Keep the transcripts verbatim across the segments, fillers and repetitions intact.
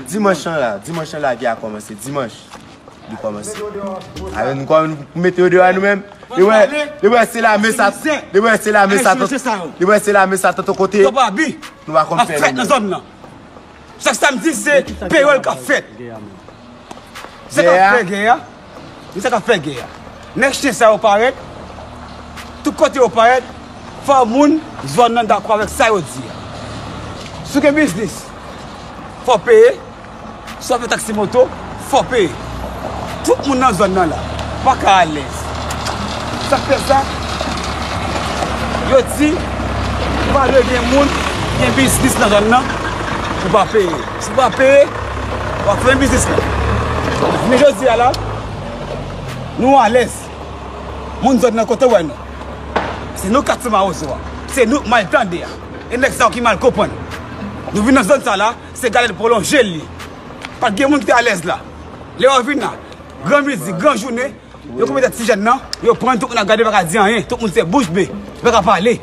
Dimanch lan la, dimanch lan lagè a kòmanse, dimanch li kòmanse. Alò nou kòm nou mete yo deyò a nou menm. Li wè, li wè se lame sa, li wè se lame sa, li wè se lame sa tonton kote. Nou pa konn fè nou menm. Sa k sa m di se peyòl k ap fèt. Se k ap fè gè a. Misye k ap fè gè a. Nèg chen sa yo parèt. Tout kote yo parèt. Fò moun zòn nan dakò avèk sa yo di a. Si w gen biznis, fò w peye. Si w ap fè taksi moto, fò w peye. Tout moun nan zòn nan la pa ka alèz. Sa k fè sa? Yo di, pa dwe gen moun ki gen biznis nan zòn nan pou pa peye. Si w pa peye, w ap fèmen biznis lan. Men jodi a la, nou alèz. Moun zòn nan kote w wè nou. Se nou kat sou mawozo a. Se nou k mal tande a. E nèg sa yo ki mal konprann. Nou vin nan zòn sa la, se gade l pwolonje l ye. Pa t gen moun ki te alèz la. Lè yo vin la, gran mizik, gran jounen, yo koupe tèt ti jèn nan, yo pran tout moun ap gade, yo pa ka di anyen. Tout moun se bouch be, yo pa ka pale.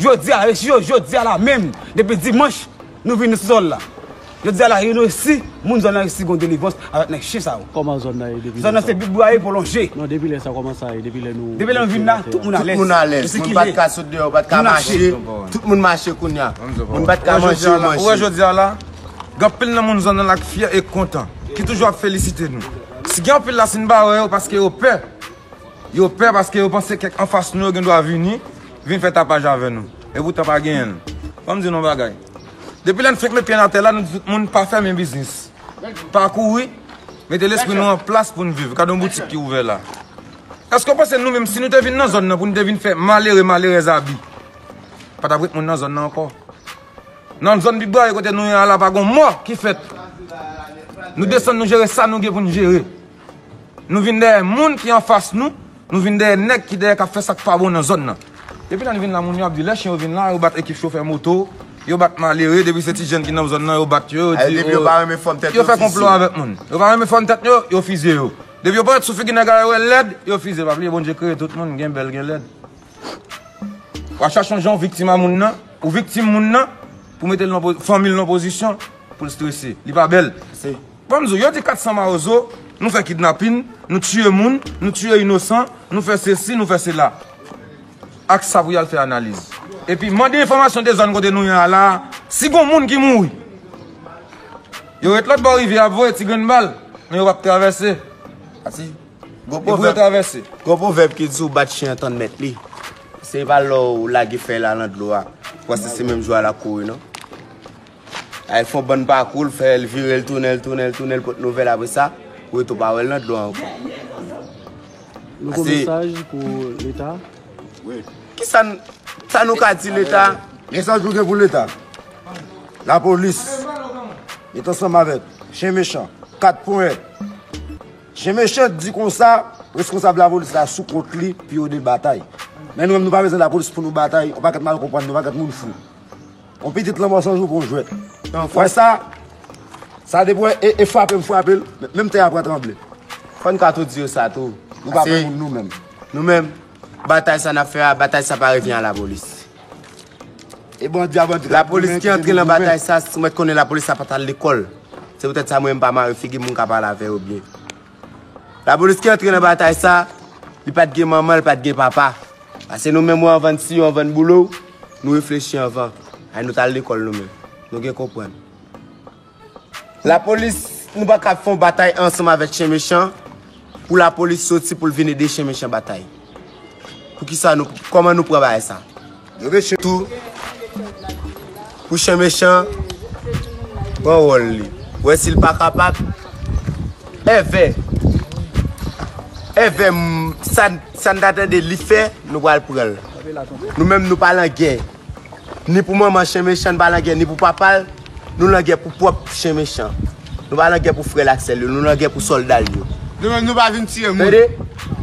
Jodi a, jodi a la menm, depi dimanch, nou vin sou zòn la. Jodi a la, nou resi, moun zòn nan resi gon delivrans avèk nèg chen sa yo. Kòman zòn nan ye depi lè sa? Zòn nan se bib bwaye pwolonje. Non, depi lè sa, kòman sa ye? Depi lè nou... Depi lè nou vin la, tout moun alèz. Tout moun alèz. Moun pa t ka sot deyò, pa t ka mache. Tout moun mache kounye a. Moun pa t ka manje, yo manje. Ou wè jodi a la, gen anpil nan moun zòn nan la k fyè e k kontan, ki toujou ap felisite nou. Si gen anpil la, si n pa wè yo, paske yo pè. Yo pè paske yo panse kèk anfas nou yo gen dwa vini, vin fè tapaj avè nou. Epoutan pa genyen l. Ban m di nou yon bagay. Depi lè n fenk met pye n atè la, nou di tout moun pa fèmen biznis. Pa kouri, mete lespri nou an plas pou n viv. Gade yon boutik ki ouvè la. Èske w panse nou menm, si nou te vin nan zòn nan pou nou te vin fè malere, malerèz abi, pa t ap ret moun nan zòn nan ankò? Nan zòn bib bwaye kote nou ye a la, pa gon mò ki fèt. Nou desann, nou jere sa nou gen pou n jere. Nou vin dèyè moun ki anfas nou, nou vin dèyè nèg ki dèyè k ap fè sa k pa bon nan zòn nan. Depi lè n vin la, moun yo ap di lè chen yo vin la, yo bat ekip chofè moto, yo bat malere, depi se ti jèn ki nan zòn nan, yo bat yo, yo di yo, yo fè konplo avèk moun. Yo pa renmen fòm tèt yo, yo fizye yo. Depi yo parèt sou figi nèg la, yo wè l lèd, yo fizye. Pa bliye Bondye kreye tout moun, gen bèl, gen lèd. W a chache yon jan w viktim a moun nan, ou viktim moun nan, pou mete l nan po-, fanmi l nan pozisyon pou l strese. Li pa bèl. Ban m di w, yo di kat san mawozo, nou fè kidnapin, nou tiye moun, nou tiye inosan, nou fè sesi, nou fè sela. Ak sa pou y al fè analiz. Epi mande enfòmasyon de zòn kote nou ye a la, si gon moun ki mouri. Yo ret lòt bò rivyè a ap voye ti grenn bal, men yo p ap travèse. Gon pwovèb, gon pwovèb ki di ou bat chen an tann mèt li. Se pa lè w lage fèy la nan dlo a, ou panse se menm jou a l ap kouri non. Ay fè yon bann pakou, l fè l vire, l tounen, l tounen, l tounen, l pote nouvèl apre sa, ou rete w pa wè l nan dlo a ankò. Nou gon mesaj pou Leta? Wi. Kisa n, sa nou ka di Leta? Mesaj nou gen pou Leta. Lapolis, met ansanm avèk chen mechan, kat ponyèt. Chen mechan di konsa, reskonsab lapolis la sou kont li pou yo de batay. Men nou menm nou pa bezwen lapolis pou nou batay, yon pakèt mal konprann, yon pakèt moun fou. Yon pitit lanmò san jou pou yon jwèt. Fè sa, sa depi wè e, e frape m frape l, menm tè a pran tranble. Fò n ka tou di yo sa tou. Nou pa pè moun nou menm. Nou menm, batay sa n ap fè a, batay sa pa revyen a lapolis. E bandi a bandi. Lapolis ki antre nan batay sa, si mwen t konnen lapolis sa pa t al lekòl. Se poutèt sa mwen m pa mare figi m, m ka pale avè yo byen. Lapolis ki antre nan batay sa, li pa t gen manman, li pa t gen papa. Paske nou menm, wè, anvan n siye w, anvan n boule w, nou reflechi anvan. Ay nou t al lekòl nou menm. Nou gen konprann. Lapolis, nou pa ka ap fè yon batay ansanm avèk chen mechan, pou lapolis soti pou l vin ede chen mechan batay. Poukisa nou, kòman nou pran bagay sa? Tou, pou chen mechan pran wòl li. Wè si l pa kapab, èvè, èvè, m, sa, sa n ta tande li fè, nou pral pran l. Nou menm, nou pa lan gè. Ni pou manman chen mechan, n pa lan gè, ni pou papa l, nou lan gè pou pwòp chen mechan. Nou pa lan gè pou frè l ak sè l yo, nou lan gè pou sòlda l yo. Nou menm, nou pa vin tiye moun. Tande?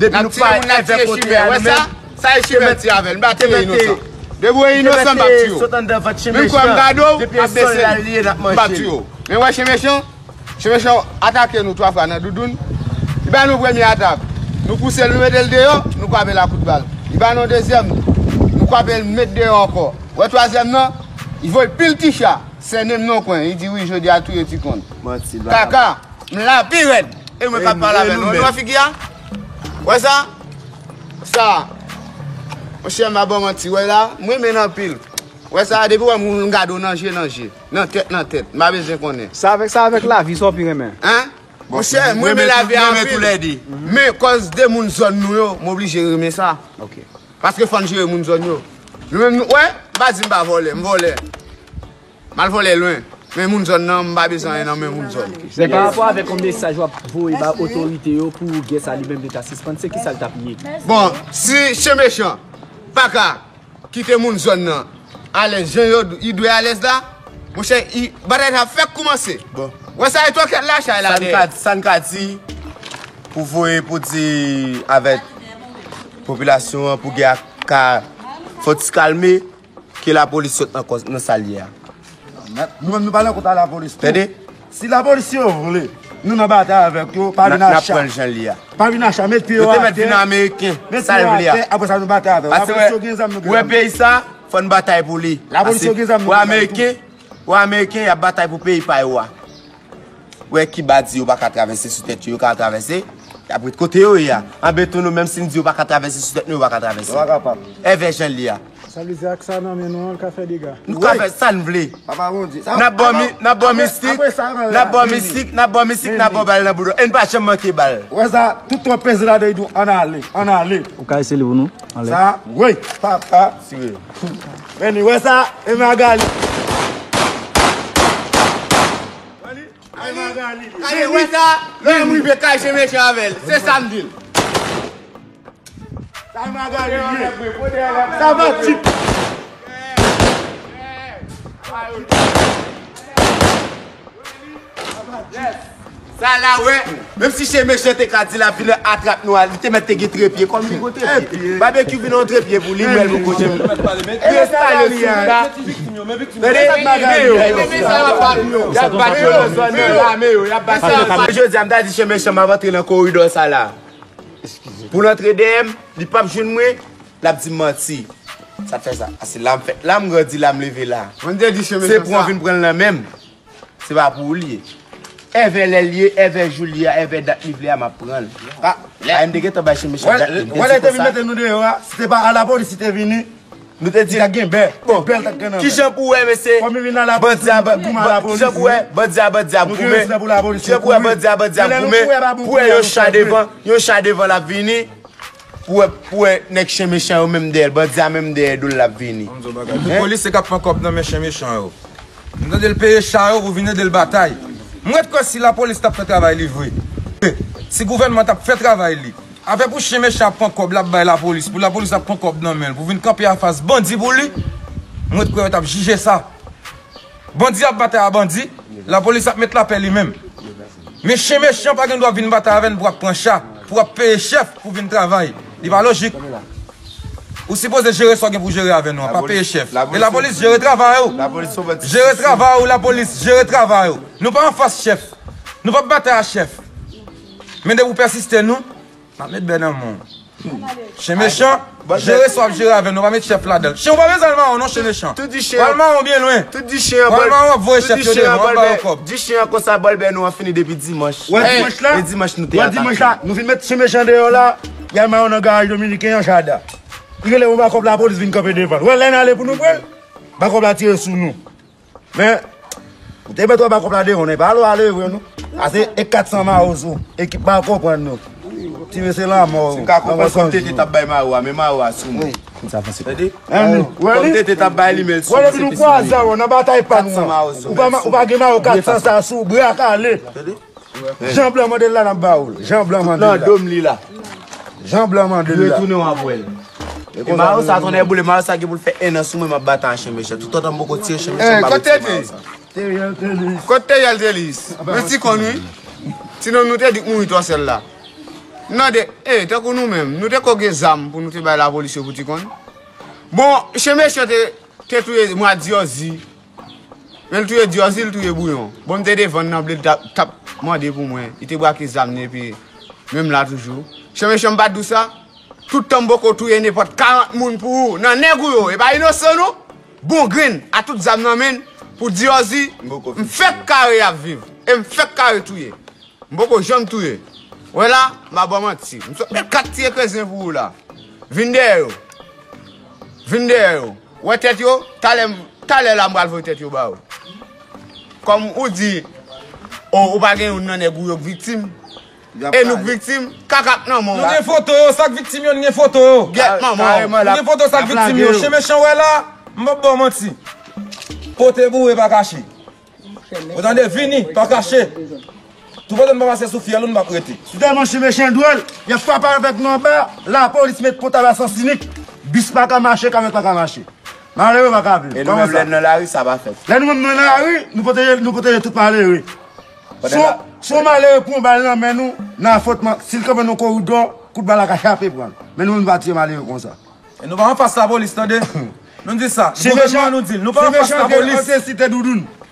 Depi nou pa èvè kontre a nou menm, sa e chimè ti avè l, m pa tiye inosan. Depi w inosan, m p ap tiye w. Menm kò m gade w, m ap bese l, m p ap tiye w. Men wè chen mechan, chen mechan atake nou twa fwa nan doudoun. Li ba nou premye atak. Nou pouse l, nou mete l deyò, nou kwape l ak kout bal. Li ba nou dezyèm, nou kwape l, met deyò ankò. Wè twazyèm nan, li voye pil ti cha. Sènen m nan kwen, li di wi, jodi a touye Ti Kòn. Manti, l pa Kaka, m la pi rèd. E mwen k ap pale avè nou. Nou wè figi a? Wè sa? Sa. Monchè, m pa ba w manti, wè la, m renmen l anpil. Wè sa, depi w wè m, m gade w nan je, nan je, nan tèt, nan tèt. M pa bezwen konnen. Sa avèk, sa avèk lavi, sa w pi renmen? Hein? Monchè, m renmen lavi a anpil. Men kòz de moun zòn nou yo, m oblije renmen sa. Ok. Paske fò n jere moun zòn yo. Nou menm, nou, wè, m pa di m pa vòlè, m vòlè. M al vòlè lwen. Men moun zòn nan, m pa bezwen anyen nan men moun zòn. Men pa rapò avèk yon mesaj w ap voye ba otorite yo pou gè sa li menm li ta sispann, se kisa l t ap ye? Bon, si Chen Mechan pa ka kite moun zòn nan alèz jan yo, li dwe alèz la, monchè, batay sa fèk koumanse. Bon. Wè sa, e twò kèt la chay la dèyè. Sa n ka, sa n ka di pou voye pou di avèk popilasyon an pou gè a ka fò ti kalme, ke lapolis sot nan kòz, nan sa l ye a. Nou menm nou pa nan kont a lapolis tou. Tande? Si lapolis yo vle nou nan batay avèk yo, pa vin a cha. N ap pran l jan l ye a. Pa vin a cha, met pye yo atè. Yo te mèt vin an ameriken, sa l vle a. Apre sa nou batay avè yo. Paske lapolis yo gen zam, nou gen zam. Wè peyi sa, fò n batay pou li. Lapolis yo gen zam, nou gen zam tou. Wè ameriken, wè ameriken, y ap batay pou peyi pa yo a. Wè Kiba di yo pa ka travèse sou tèt yo, yo ka travèse. Y ap ret kote yo ye a. Anben tou nou menm si n di yo pa ka travèse sou tèt nou, yo pa ka travèse. Yo pa kapab. Èvè jan l ye a. Sa vle di ak sa nan men nou an, l ka fè dega. Nou ka fè sa n vle. Papa Bondye. N ap ba w mi-, n ap ba w mistik, n ap ba w mistik, n ap ba w mistik, n ap ba w bal nan bouda w. E n pa janm manke bal. Wè sa, tout twòp peze ladan, li di w ann ale, ann ale. Ou ka eseye li pou nou? Anlè. Sa, wi, papa. Tire. Men li, wè sa, e Magali. Ay, Magali. Ay, wè sa, lè m rive kay Chen Mechan avè l, se sa m di l. Sa Magali ye. Sa va tip. Sa la, wè, menm si Chen Mechan te ka di l ap vin atrap nou a, li te mèt te gen trepye, kòm li gon trepye. Babekyou vin yon trepye pou li, m wè l poko janm. Yo pale sou la. Tande, y ap bat yo nan zòn nan, lame yo, y ap bat yo. Jodi a, m ta di Chen Mechan, m ap antre nan koridò sa la. Pou l antre dèyè m, li p ap jwenn mwen, l ap di m manti. Sa fè sa. A, se la m fèt, la m grandi, la m leve la. Se pou an vin pran l nan men m. Se pa pou ou l ye. Èvè lè l ye, èvè jou l ye a, èvè dat li vle a, m ap pran l. A, m te gentan bay Chen Mechan dat li, m te di konsa. Wè lè te vin mete nou deyò a, si te pa a lapolis, si te vini, nou te di, ta gen bè. Bon, kijan pou wè, mesye, bandi a, ba-, kijan pou wè, bandi a, bandi ap goumen. Kijan pou wè, bandi ap goumen. Pou wè yon cha devan, yon cha devan l ap vini. Pou wè, pou wè nèg Chen Mechan yo menm dèyè l, bandi a menm dèyè do l l ap vini. Pou polis se k ap pran kòb nan men Chen Mechan yo. M tande l peye cha yo pou vin ede l batay. M ret kwè si lapolis t ap fè travay li vre. Si gouvènman t ap fè travay li. Afè pou Chen Mechan ap pran kòb l ap bay lapolis, pou lapolis ap pran kòb nan men l, pou vin kanpe anfas bandi pou li, m ret kwè yo t ap jije sa. Bandi ap batay a bandi, lapolis ap met lapè li menm. Men Chen Mechan pa gen dwa vin batay avè n pou ap pran cha, pou ap peye chèf pou vin travay. Li pa lojik. Ou sipoze jere sa w gen pou jere avè nou an, pa peye chèf. E lapolis jere travay ou. Jere travay ou, lapolis, jere travay ou. Nou pa anfas chèf. Nou p ap batay a chèf. Men depi w pèsiste nou, m ap met bè nan men w. Chen Mechan, jere sa w ap jere avè nou, pa met chèf ladan l. Chen, ou pa bezwen al mawon non, Chen Mechan. Ou al mawon byen lwen. Ou al mawon, w ap voye chèf yo devan, w ap ba yo kòb. Di chen an konsa, bòlbè nou an fini depi dimanch. Wè dimanch la? E dimanch nou te atake. Wè dimanch la, nou vin met Chen Mechan deyò la, y al mawon nan garaj dominiken an, Jada. Li rele pou ba kòb, lapolis vin kanpe devan l. Wè lè n ale pou nou pran l, ba kòb la tire sou nou. Men, ou te mèt wè ba kòb la devan, men pa lè w ale vre non. Ase e kat san mawo sou ekip pa konprann nou. Ti mesye lanmò. Si m ka konprann kòm Tete t ap bay mawo a, men mawo a sou mwen. Tande? Kòm Tete t ap bay li, men l sou mwen, se plis mwen. Wè depi nou kwaze avè w nan batay pa nou an, ou pa gen mawo kat san sa sou bra kale. Jan blan mande l la, n ap ba ou l. Jan blan mande l la. Nan do m li la. Jan blan mande l la. Li retounen w ap wè l. E mayo sa tonnè boule, mayo sa gen pou l fè en an sou mwen, m ap batay a Chen Mechan. Toutotan m poko tire Chen Mechan, m pa retire mayo sa. Kot Teriel Telis? Men Ti Kòn wi. Ti nonm nou te di k mouri twò sèl la. M mande, e, tankou nou menm, nou te ko gen zam pou nou te bay lapolis yo pou Ti Kòn? Bon, Chen Mechan te, te touye Mwa Dyòzi. Men l touye Dyòzi, l touye Bouyon. Bon, m te devan nan ble, l t ap, t ap mande pou mwen. Li te brake zam li epi menm la toujou. Chen Mechan, m pa t di w sa? Tout tan m poko touye nenpòt karant moun pou ou, nan nèg ou yo, e pa inosan non. Bon grenn, a tout zam nan men l, Pou di Ozzy, m fèk kare y ap viv. E m fèk kare touye. M poko janm touye. Wè la, m pa ba w manti. M sot met kat ti ekrezen pou ou la. Vin dèyè yo. Vin dèyè yo. Wè tèt yo, talè, talè la m pral voye tèt yo ba ou. Kòm ou di, o, ou pa gen youn nan nèg ou yo k viktim. E nou k viktim, kaka k nan men w. Nou gen foto yo, sa k viktim yo, nou gen foto yo. Gyèt manman w. Nou gen foto sa k viktim yo. Chen mechan wè la, m p ap ba w manti. Pote boure pa kache. Ou tande, vini, pa kache. Tou pandan n pa pase sou fyèl ou, n p ap rete. Si tèlman chen mechan dwòl, y ap frape avèk nou anba, lapolis met pòtab a sans inik, bis pa ka mache, kamyonèt pa ka mache. Malere pa ka viv. E nou menm lè n nan lari, sa pa fèt. Lè nou menm nan lari, nou pwoteje, nou pwoteje tout malere. Si yon, si yon malere pran yon bal nan men nou, nan afwontman, si l kanpe nan yon koridò, kout bal la ka chape pran l. Men nou menm nou pa tiye malere konsa. E nou pa anfas lapolis, tande. Nou di sa. Gouvènman nou di l, nou pa anfas lapolis.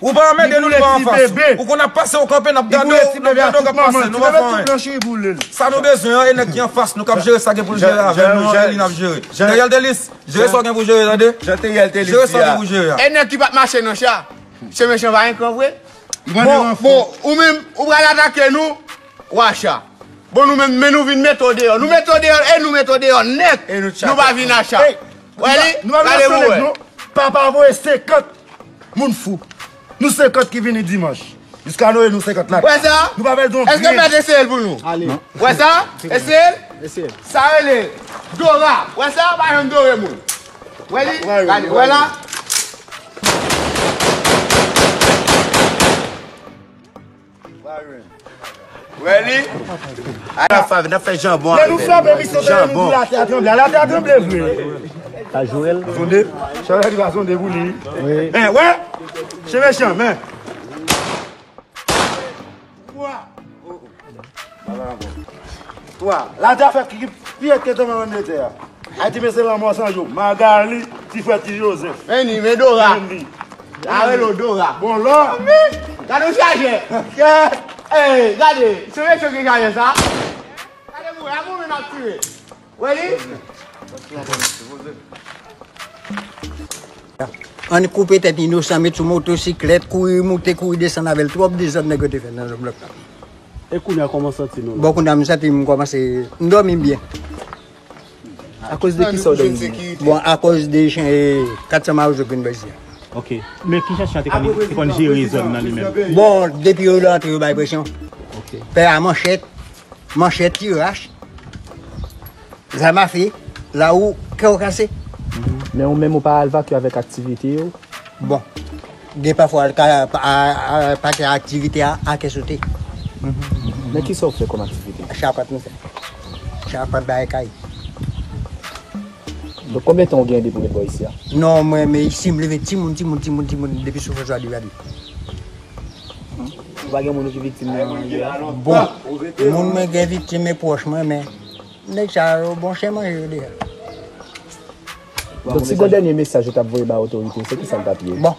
Ou pa anmède nou, nou pa anfas ou. Ou konn ap pase, ou kanpe, n ap gade w, n ap gade w k ap pase, nou pa fè anyen. Sa nou bezwen an, e nèg ki anfas nou k ap jere sa gen pou l jere avè nou an, e li n ap jere. Teriel Delis, jere sa w gen pou jere, tande. Jere sa w gen pou jere a. E nèg ki pa t mache nan cha, chen mechan pa gen kran vre. Bon, bon, ou menm, ou pral atake nou, w a cha. Bon, nou menm, men nou vin mete w deyò. Nou mete w deyò, e nou mete w deyò nèt. Nou pa vin a cha. Wè li, gade pou wè. Papa voye senkant moun fou. Nou senkant ki vini dimanch. Jiska Noye, nou senkant la. Wè sa? Nou pa bezwen grenn. Èske mèt eseye l pou nou? Wè sa? Eseye l? Sa rele Dora. Wè sa? Pa janm dore moun. Wè li? Gade, wè la. Wè li? Ala fav, n ap fè janbon avè l. Lè nou frape misye, nou di latè a tranble. Latè a tranble vre. Pa jwe l. Sonde. Chalè li pa sonde pou li. Wi. Men, wè. Chen mechan, men. Twa. Twa. Latè a fè ki, ki pyete tonbe nan tè a. Ayiti mesye lanmò san jou. Magali, ti frè ti Jozèf. Men ni, men Dora. Men ni. La rele w Dora. Bon, lò. Gade yon chajè. Ey, gade. Se mesye ki chajè sa. Gade mwen, a mwen menm ap tire. Wè li? Ann koupe tèt inosan, met sou motosiklèt, kouri moute, kouri desann avè l. Twòp dezòd nèg yo te fè nan zòn blòk la. E kounye a, kòman w santi nou la? Bon, kounye a, m santi m kòmanse, m dòmi byen. Akoz de ki sa w dòmi byen? Bon, akoz de chen, e, kat san mawozo ki vin bèl isi a. Ok. Men ki jan chen an te konn, te konn jere zòn nan li menm? Bon, depi yo rantre, yo bay presyon. Ok. Pè a manchèt, manchèt, ti rach, zam afe, la ou kè w kase. Men ou menm ou pa al vakye avèk aktivite yo? Bon, gen pafwa l ka pa, a, a, pa gen aktivite a, a kè sote. Men kisa w fè kòm aktivite? Chapant nou fè. Chapant bay kay. Donk, konbyen tan w gen depi w ret bò isi a? Non, mwen, men isi, m leve timoun, timoun, timoun, timoun, depi sou Franswa Duvalier. Ou pa gen moun ki viktim nan li a? Bon, moun mwen gen viktim, e pwòch mwen, men nèg sa yo, bon, chen manje yo deja. Donk, si gon dènye mesaj ou t ap voye bay otorite yo, se kisa l t ap ye? Bon,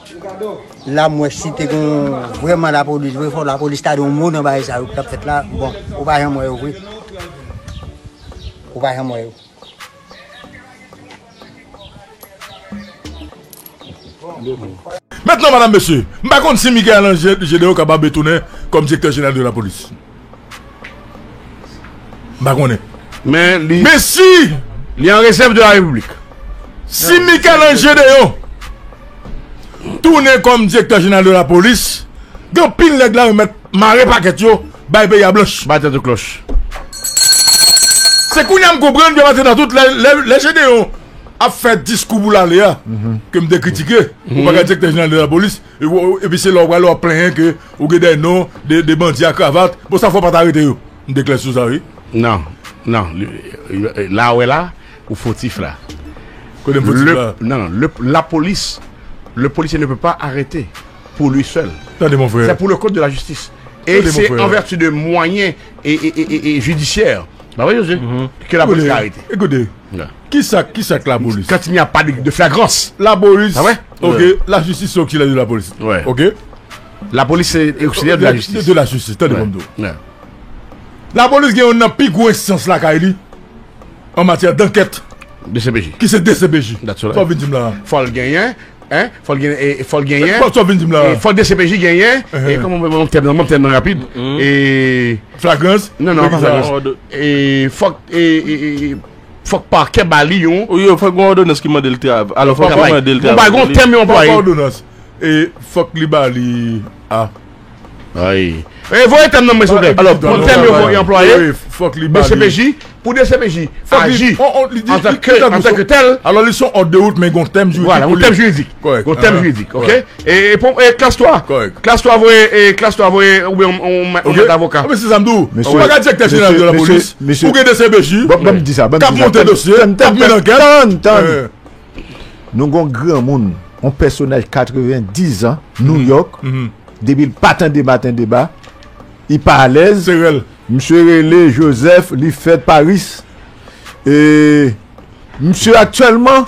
la, m wè si te gon vrèman lapolis vre, fò lapolis ta di yon mo nan bagay sa yo k ap fèt la. Bon, ou pa janm wè yo vre. Ou pa janm wè yo. Mentnan, madanm, mesye, m pa konn si Michael Angé Gedeon kapab retounen kòm direktè jeneral de lapolis. M pa konnen. Men li, men si li an rezèv de la repiblik. Si Michael Angé Gedeon tounen kòm direktè jeneral de lapolis, gen anpil nèg la yo mèt mare pakèt yo, bay peyi a blanch. Bay tèt yo klòch. Se kounye a m konprann ke maten nan tout lè, lè, lè Gedeon ap fè diskou pou l ale a, ke m te kritike, ou pa ka direktè jeneral de lapolis, epi, epi se lè w prale w ap plenyen ke ou gen de non, de, de bandi a kravat, bon, sa fò w pa ta arete yo. M te klè sou sa, wi. Non, non, li, la wè la, ou fautif la. Kote m fautif la? Non, non, le, la police, le policier ne peut pas arrêter pour lui seul. Tande, mon frè. C'est pour le compte de la justice. Et c'est en vertu de moyens et, et, et, et, et judiciaires. Ba vre, José? Ke la police ka arete. Ekoute, kisa, kisa k lapolis? Quand il n'y a pas de, de flagrance. Lapolis, ok, lajistis se oksilyè de lapolis. Ok? Lapolis se oksilyè de lajistis. De lajistis, tande mwen di w. Lapolis gen youn nan pi gwo enstans lakay li an matyè dankèt. D C P J. Ki se D C P J. Sa w vin di m la? Fò l genyen Hein? Fò l gen, e, fò l genyen. Fò, sa w vin di m la. E, fò D C P J genyen. E, kòman, mwen, mwen tèm nan, mwen tèm nan rapid. E, flagrans? Non, non, pa flagrans. E, fòk, e, e, e, fòk pakè ba li yon. Wi, fòk gon òdonans ki mande l travay. Alò, fòk li mande l travay. Gon tèm yo anplwaye. Fòk òdonans. E, fòk li ba li, a. Ay. E, voye tèm nan mwen, silvouplè. Alò, gon tèm yo anplwaye. Wi, fòk li ba li. D C P J, pou D C P J aji antanke, antanke tèl. Alò, li se yon òd de wout, men gon tèm jiridik. Vwala, yon tèm jiridik. Kòrèk. Yon tèm jiridik, ok? E, e, pon-, e, klas twa. Kòrèk. Klas twa voye, e, klas twa voye, oubyen yon, yon, yon mèt avoka. Mesye, sa m di w, ou pa ka direktè jeneral de la polis, ou gen D C P J. Ban m di sa, ban m di sa. K ap monte dosye, k ap mennen ankèt. Tann, tann. Nou gon granmoun, yon pèsonaj katrevendiz an, New York, depi l pa tande Maten Deba, li pa alèz. Se rèl. Misye rele Joseph, li fèt Paris. E misye aktyèlman,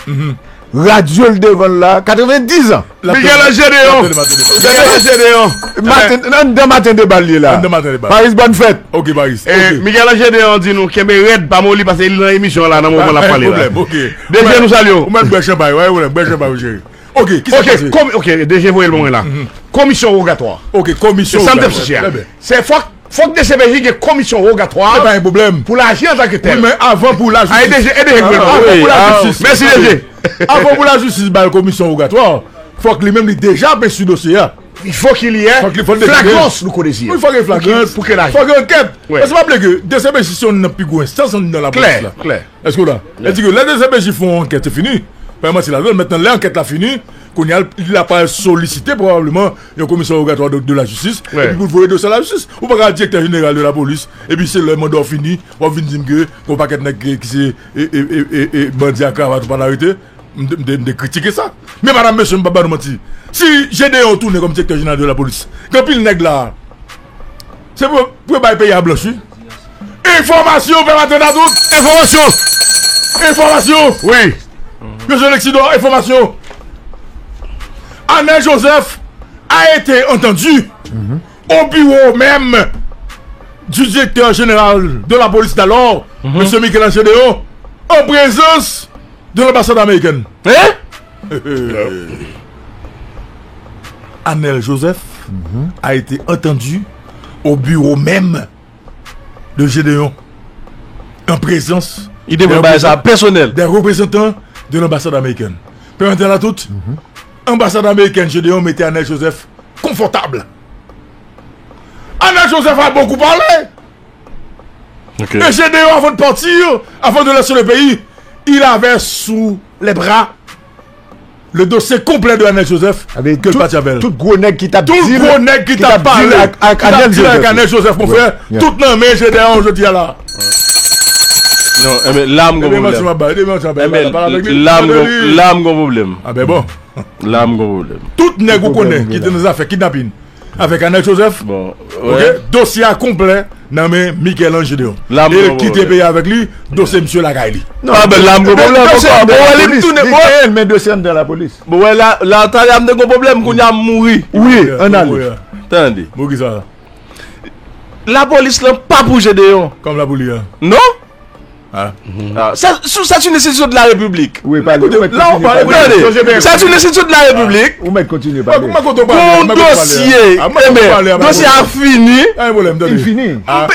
radyo l devan l la, katrevendiz an. Miguel Ange Deyon. Miguel Ange Deyon. Maten, anndan Maten Deba l ye la. Anndan Maten Deba. Paris, bòn fèt. Ok, Paris. E, ok. Miguel Ange Deyon di nou, kenbe rèd, pa moli, paske li nan emisyon la, nan moman l ap pale la. Pa gen pwoblèm, ok. D G, nou salye w. Ou mèt bwè chanpay, wi, ou mèt bwè chanpay, cheri. Ok, kisa k pase? Ok, komi-, ok, D G voye l ban mwen la. Komisyon wogatwa. Ok, komisyon wogatwa. Se sa m t ap chèche a. Trè byen. Se fòk, fòk D C P J gen komisyon wogatwa. Se pa yon pwoblèm. Pou l aji antanke tèl. Wi, men avan pou lajistis. Ay, D G, e D G k voye l ban mwen. Avan pou lajistis. Mèsi, D G. Avan pou lajistis ba l komisyon wogatwa, fòk li menm li deja ap enstwi dosye a. Fòk li, fòk li, fòk li deja gen flagrans, nou konnen si. Wi, fòk gen flagrans. Pou ke, pou ke l aji. Fòk gen ankèt. Wi. Paske pa bliye ke D C P J se youn nan pi gwo enstans anndan lapolis la. Klè, klè. Èske w la? Klè. Sa vle di ke lè D C P J fè yon ankèt, se fini. Pa gen manti ladan l. Mentnan, lè ankèt la fini, kounye a, l ap pral solisite pwobableman yon komisyon wogatwa de, de la jistis, epi pou l voye dosye a la jistis. Ou pa ka direktè jeneral de lapolis, epi se lè manda w fini, w ap vin di m ke gon pakèt nèg ki, ki se, e, e, e, e, e, bandi a kravat ou pa t arete. M te, m te, m te kritike sa. Men madanm, mesye, m p ap ba nou manti. Si Gedeon tounen kòm direktè jeneral de lapolis, gen anpil nèg la. Se pou, pou yo bay peyi a blanch, wi. Enfòmasyon, pèp Atlanta tout. Enfòmasyon. Enfòmasyon. Wi. Mesye Lexidor, enfòmasyon. Arnel Joseph a été entendu au bureau même du directeur général de la police d'alors, Monsieur Michel-Ange Gedeon, en présence de l'ambassade américaine. Hein? Arnel Joseph a été entendu au bureau même de Gedeon, en présence des représentants de l'ambassade américaine. Pèmèt la tout, anbasad amerikèn Gedeon mete Arnel Joseph konfòtab. Arnel Joseph a beaucoup parlé. Ok. Et Gedeon, avant de partir, avant de laisser le pays, il avait sous les bras le dossier complet de Arnel Joseph ke l pati avè l. Tout gwo nèg ki t ap deal, ki t ap deal ak, ak Arnel Joseph, mon frè, tout nan men Gedeon jodi a la. Non, enben, la m gon pwoblèm. Enben, la m gon, la m gon pwoblèm. Ah ben bon. La m gon pwoblèm. Tout nèg ou konnen ki te nan zafè kidnapin avèk Arnel Joseph. Bon, ok, dosye a konplè nan men Michel-Ange Gedeon. E l kite peyi avèk li, dosye misye lakay li. Non, ah ben, la m gon pwoblèm ankò. Bon, wè, li tounen, bon, men dosye anndan lapolis. Bon, wè, la, la, talè a m te gon pwoblèm, kounye a m mouri. Wi, ann ale. Tande. Pou kisa? Lapolis lan pa pou Gedeon. Kòm la pou li a. Non? Ah. Ah, c'est, c'est une institution de la République. Wi, pale. Ou mèt kontinye pale. Tande, c'est une institution de la République. Ou mèt kontinye pale. Gon dosye, enben, dosye a fini. Li fini.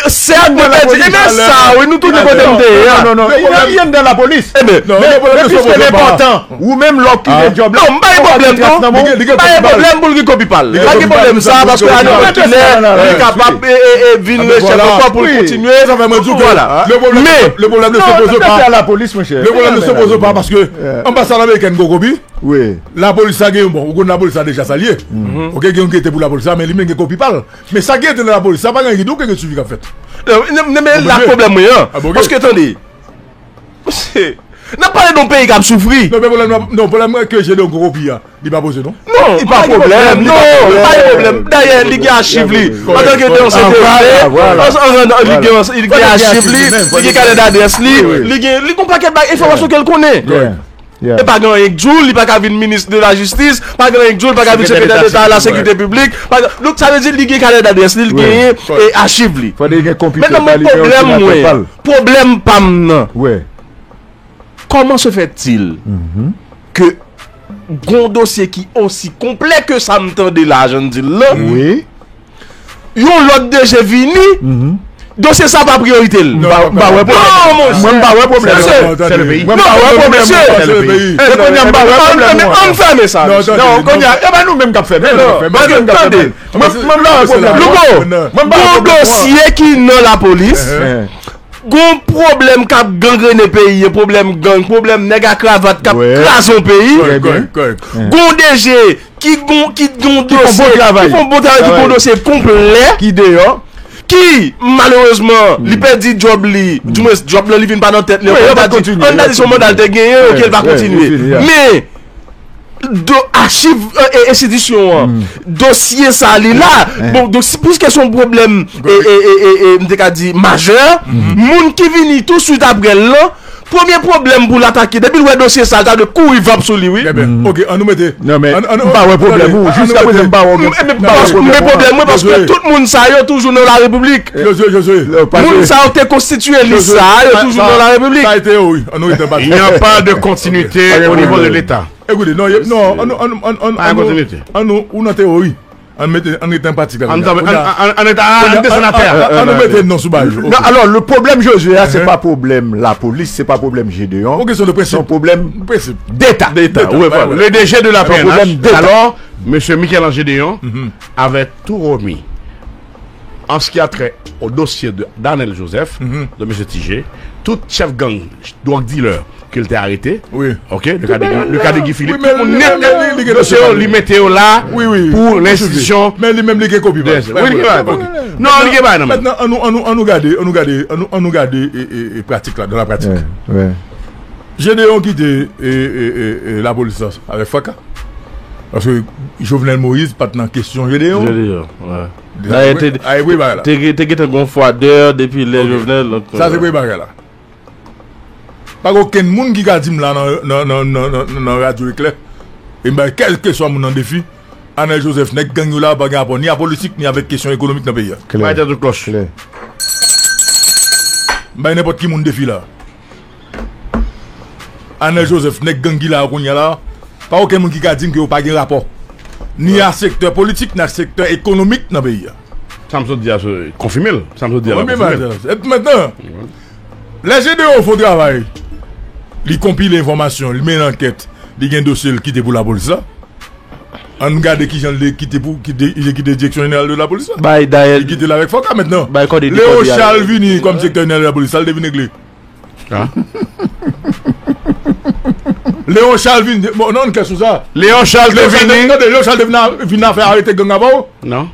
Sèt mwen pèdi. Enben, sa, wi, nou tounen kote m te ye a. Non, non, non, li anndan lapolis. Enben, men piske l enpòtan, ou menm lè w kite djòb la. Non, m pa gen pwoblèm, non. M pa gen pwoblèm pou l gen kopi pa l. Pa gen pwoblèm sa, paske Arnel Joseph tounen, li kapab, e, e, e, vin rechèf ankò pou l kontinye. Vwala. Le problème, le problème ne se pose pas. Le problème ne se pose pas parce que anbasad amerikèn gon kopi. Wi. Lapolis la gen, bon, ou konn lapolis la deja sa l ye. Ok, gen yon ki rete pou lapolis la, men li menm gen kopi pa l. Men sa ki rete nan lapolis la, pa gen anyen ki di w ke gen swivi k ap fèt. Non, men la pwoblèm mwen an. Paske, tande, n ap pale de yon peyi k ap soufri. Non, men pwoblèm nan, non, pwoblèm ke Gedeon gon kopi a, li pa poze non. Non, li pa pwoblèm, non, li pa gen pwoblèm. Dayè, li gen achiv li. Antanke Gedeon se te, li gen, li gen achiv li, li gen kanè dadrès li, li gen, li gon pakèt bagay, enfòmasyon ke l konnen. E pa gen anyen k di w li pa ka vin minis de la jistis, pa gen anyen k di w li pa ka vin sekretè deta a la sekirite piblik. Donk, sa vle di li gen kanè dadrès li, li genyen, e, achiv li. Mentnan, men pwoblèm mwen, pwoblèm pa m nan. Comment se fait-il que gon dosye ki osi konplè ke sa m tande la, jan n di l lan, wi, yon lòt D G vini, dosye sa pa priyorite l. Non, m pa wè pwoblèm. Non, monchè. Mwen, m pa wè pwoblèm. Se le peyi. Mwen, m pa wè pwoblèm. Se le peyi. E kounye a, m pa wè pwoblèm. Ann fèmen sa. Non, kounye a, e pa nou menm k ap fèmen. Non, paske, tande, mwen, mwen, m pa wè pwoblèm. Louko, mwen, m pa wè pwoblèm. Gon dosye ki nan lapolis. Gon pwoblèm k ap gangrene peyi a, pwoblèm gang, pwoblèm nèg a kravat k ap kraze yon peyi. Gon D G ki gon, ki gon dosye, ki fè yon bon travay, ki fè yon bon travay, ki gon dosye konplè, ki deyò, ki, malerezman, li pèdi djòb li, dimwens, djòb lan, li vin pa nan tèt li ankò, li ta di, ann ta di se yon manda l te genyen, oke, l pa kontinye. Men, do, achiv, e, e, enstitisyon an, dosye sa, li la. Bon, donk, si, piske se yon pwoblèm, e, e, e, e, e, m te ka di, majè, moun ki vini touswit apre l lan, premye pwoblèm pou l atake, depi l wè dosye sa, l ta dwe kouri vap sou li, wi. Ebyen, oke, ann nou mete. Non, men, m pa wè pwoblèm ou. Jiska prezan, m pa wè, m pa wè pwoblèm ou. Men pwoblèm mwen, paske tout moun sa yo toujou nan larepiblik. Moun sa yo te konstitye lis sa, yo toujou nan larepiblik. Sa e teyori. Ann nou rete an pati. Il n'y a pas de continuité au niveau de l'État. Ekoute, non, non, ann nou, ann nou, ann nou, ou nan teyori. Ann mete, ann rete an pratik la. Ann desann atè a. Ann nou mete non sou bagay yo. Non, alò, le pwoblèm Josué a, se pa pwoblèm lapolis, se pa pwoblèm Gédéon. Yon kesyon de prensip. Se yon pwoblèm d'État. D'État, wi, voilà. Le D G de la P N H, alors, monsieur Michel-Ange Gédéon avait tout remis en ce qui a trait au dossier de d'Arnel Joseph, de monsieur Tijé, tout chèf gang, drug dealer, ke l te arete. Wi. Oke, le ka de, le ka de Guy Philippe. Wi, men tout moun nèt, dosye yo, li mete yo la pou lenstitisyon. Men li menm, li gen kopi, baz. Wi, li gen bagay. Non, li gen bagay nan men. Mentnan, ann nou, ann nou, ann nou gade, ann nou gade, ann nou, ann nou gade, e, e, e, pratik la, dans la pratique. Gédéon kite, e, e, e, e, lapolis la avèk fraka. Paske Jovenel Moïse pa t nan kesyon Gédéon. Gédéon, wi. Dayè, te, te, te gentan gon fwadè depi lè Jovenel, donk, sa se premye bagay la. Pa gen okenn moun ki ka di m la nan, nan, nan, nan, nan, nan Radyo Eklè, e m bay kèlkeswa moun nan defi, Arnel Joseph, nèg gang yo la, pa gen rapò ni a politik, ni avèk kesyon ekonomik nan peyi a. Klè. Bay tèt ou klòch. Klè. M bay nenpòt ki moun defi la. Arnel Joseph, nèg gang ki la kounye a la, pa okenn moun ki ka di m ke yo pa gen rapò. Ni a sektè politik, ni a sektè ekonomik nan peyi a. Sa m sot di a, se konfime l. Sa m sot di a la, konfime l. Epi mentnan, lè Gédéon fè yon travay, li konpile enfòmasyon, li mennen ankèt, li gen dosye l kite pou lapolis la. Ann gade kijan l kite pou, kite, li kite Direksyon Jeneral de Lapolis la. Bay dayè. Li kite l avèk fraka mentnan. Bay kòd e di kòd. Léon Charles vini kòm Direktè Jeneral de Lapolis, sa l te vin regle. Léon Charles vin, bon, non, kèsyon sa. Léon Charles te vini. Tande, Léon Charles te vin a, vin a fè arete gang avè w? Non.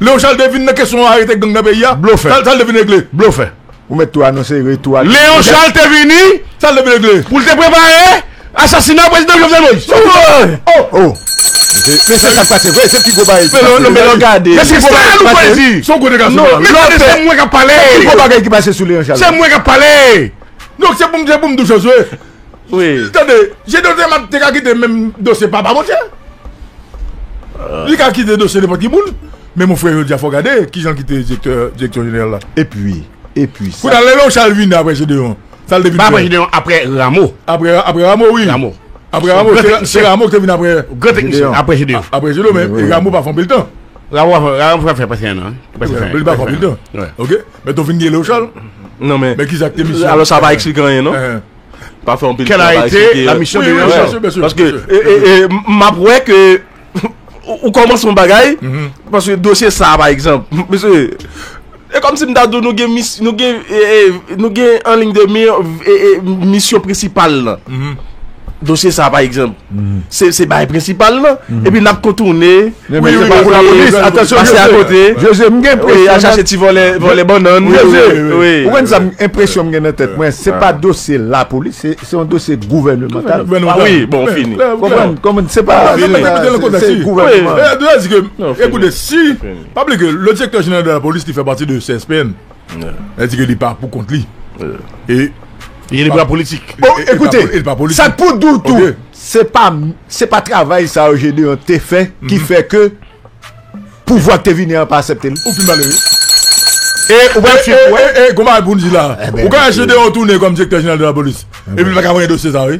Léon Charles te vin nan kesyon arete gang nan peyi a? Blofè. Sa, sa l te vin regle? Blofè. Ou mèt tou anonse retou a Léon Charles te vini. Sa l te vin regle? Pou l te prepare asasina prezidan Jovenel Moïse. Oh! Oh! Men se sa k pase vre, se pi gwo bagay ki pase. Men lè w gade. Men se sa nou pral di. Se yon gwo dega sou la. Men tande, se mwen k ap pale. Pi gwo bagay ki pase sou Léon Charles. Se mwen k ap pale. Donk se pou m, se pou m di w Josué. Wi. Tande, Gédéon te ka kite menm dosye papa, monchè. Li ka kite dosye nenpòt ki moun. Men mon frè, jodi a fò w gade kijan l kite direktè, direktè jeneral la. Epi, epi sa. Kounye a Léon Charles vini apre Gédéon. Sa l te vin fè? Pa apre Gédéon, apre Rameau. Apre, apre Rameau, wi. Rameau. Apre Rameau, se Rameau ki te vin apre. Gran teknisyen. Apre Gédéon. Apre Gédéon, men Rameau pa fè anpil tan. Rameau, Rameau pa fè prèske en an. Li pa fè anpil tan. Oke. Men tou vin gen Léon Charles. Non, men. Men kisa k te misyon? Alò, sa pa eksplike anyen, non? Pa fè anpil travay sou teren. Wi, wi, byen si, byen si. Paske, e, e, e, m ap wè ke ou, ou kòmanse yon bagay, paske dosye sa, pa egzanp, mesye, e kòmsi m ta di w nou gen mis-, nou gen, e, e, nou gen an liy de mi, e, e, misyon prensipal lan. Dosye sa, pa egzanp, se, se bagay prensipal lan, epi n ap kontounen. Wi, wi, wi, wi, atansyon, pase akote. Josué, m gen enpresyon al chache ti vòlè, vòlè bannann. Josué, ou konn sa, enpresyon m gen nan tèt mwen, se pa dosye lapolis, se, se yon dosye gouvènemantal. Gouvènemantal. Ah wi, bon, fini. Konprann, konprann, se pa, se gouvènman. Wi. Di ke, ekoute, si, pa bliye ke le direktè jeneral de la polis, li fè pati de C S P N. Sa di ke li pa pou kont li. E li pa politik. Bon, ekoute, sa k pou di w tou, se pa, se pa travay sa yo Gédéon te fè ki fè ke pouvwa k te vini an pa aksepte l. Ou fin pale, wi. E ou pral swiv, e, e, e, kòman pou n di la? Ou ka wè Gédéon tounen kòm direktè jeneral de la polis. Epi l pa ka voye dosye sa, wi.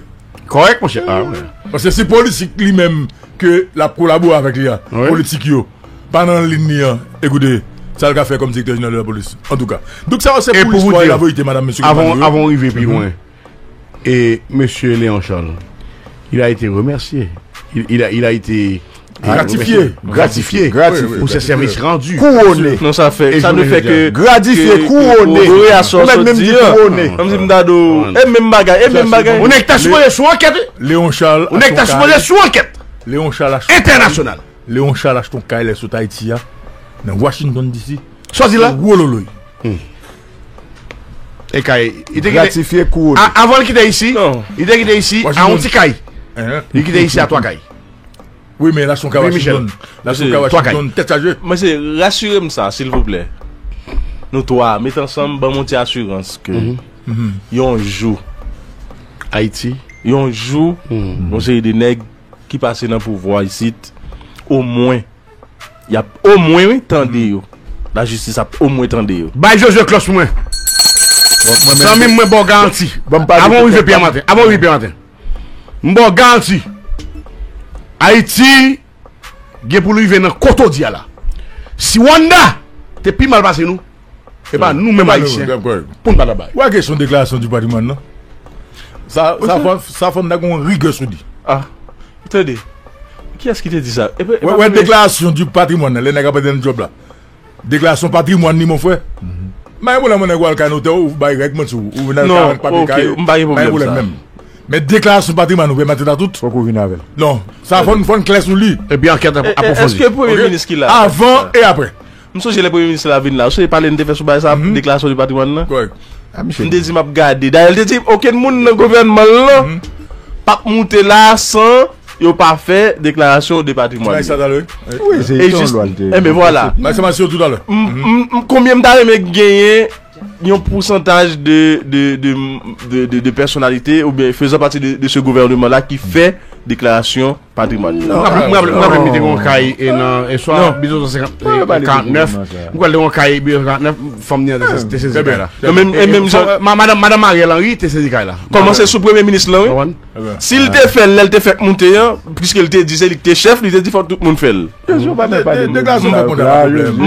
Kòrèk, monchè. Ah, wi. Paske se politik li menm ke l ap kolabore avèk li a. Politik yo pa nan liy li an. Ekoute, sa l ka fè kòm direktè jeneral de la polis. Antouka. Donk sa yo se pou listwa e laverite, madanm, mesye, konpayè yo. Avan w rive pi lwen, e mesye Léon Charles, il a été remercié. Il, il a, il a été gratifié. Gratifié. Pou ses services rendus. Kouwone. Non, sa fè, sa ne fait que gratifié, kouwone. Ou mèt menm di kouwone. Kòm si m ta di w, e menm bagay, e menm bagay. Ou nèg ta sipoze sou ankèt, wi. Léon Charles. Ou nèg ta sipoze sou ankèt. Léon Charles entènasyonal. Léon Charles achte yon kay lè sot Ayiti a nan Washington D C. Sa w di la? Wololoy. E kay, li te kite, gratifye kouwone. Avan l kite isi, li te kite isi a yon ti kay. Li kite isi a twa kay. Wi, men l achte yon kay Washington. L achte yon kay Washington, tèt chaje. Mesye, rasire m sa, silvouplè. Nou twa, met ansanm, ban m yon ti asirans ke yon jou, Ayiti, yon jou, yon seri de nèg ki pase nan pouvwa isit, omwen, y ap omwen, wi, tande yo. Lajistis ap omwen tande yo. Bay Josué klòs pou mwen. Zanmi m, mwen ba w garanti. Avan w rive Pierre Martin, avan w rive Pierre Martin, m ba w garanti. Ayiti gen pou l rive nan kote w di a la. Si Rwanda te pi mal pase nou, e pa nou menm Ayisyen pou n pa ta bay. Ou wè kesyon deklarasyon di patrimwàn nan? Sa, sa fò, sa fò n ta gen yon rigè sou li. Ah, tande. Kiyès ki te di sa? Wè, wè, deklarasyon di patrimwàn nan, lè nèg ap antre nan djòb la. Deklarasyon patrimwàn li, mon frè. M pa gen pwoblèm, nèg ou al kay notè, ou bay règ, mwen di w, ou vin al karant papye kay, m pa gen pwoblèm menm. Men deklarasyon patrimwàn ou pèmèt a tout. Fòk ou vin avè l. Non, sa fò n, fò n klè sou li. Epi ankèt ap apwofondi. Èske premye minis ki la? Avan e apre. M sonje lè premye minis la vin la, ou sonje pale n te fè sou bagay sa, deklarasyon de patrimwàn nan? M te di m ap gade. Dayè, l te di okenn moun nan gouvènman l lan p ap moute la san yo pa fè deklarasyon de patrimwàn. Wi, se yon lwa l te. Enben, vwala. M, m, m, konbyen m ta renmen genyen yon pousantaj de, de, de, de, de, de pèsonalite oubyen faisant partie de, de ce gouvernement là ki fè deklarasyon patrimwàn yo. M raple, m raple, m raple m te gen yon kay e nan, e swa mil nèf san senkant, karantnèf, m kwè l te gen yon kay mil nèf san karantnèf, fanm ni an te sezi kay la. Non, men, e menm jan, madanm, madanm Ariel Henry te sezi kay la. Kòmanse sou premye minis lan, wi. Si l te fè l, lè l te fèk moute an, piske l te di se li ki te chèf, li te di fòk tout moun fè l. M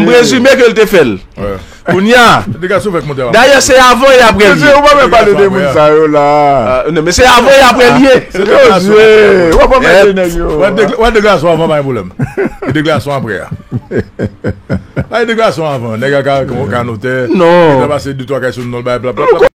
prezime ke l te fè l. Kounye a, dayè, se avan e apre l ye. Ou pa menm pale de moun sa yo la. Non, men se avan e apre l ye. Ou pa menm pale de nèg yo. Wè deklarasyon avan, pa gen pwoblèm. E deklarasyon apre a. Pa gen deklarasyon avan. Nèg a ka, ka notè. Non. Nèg la pase de twa kay sou non l, bay blablabla.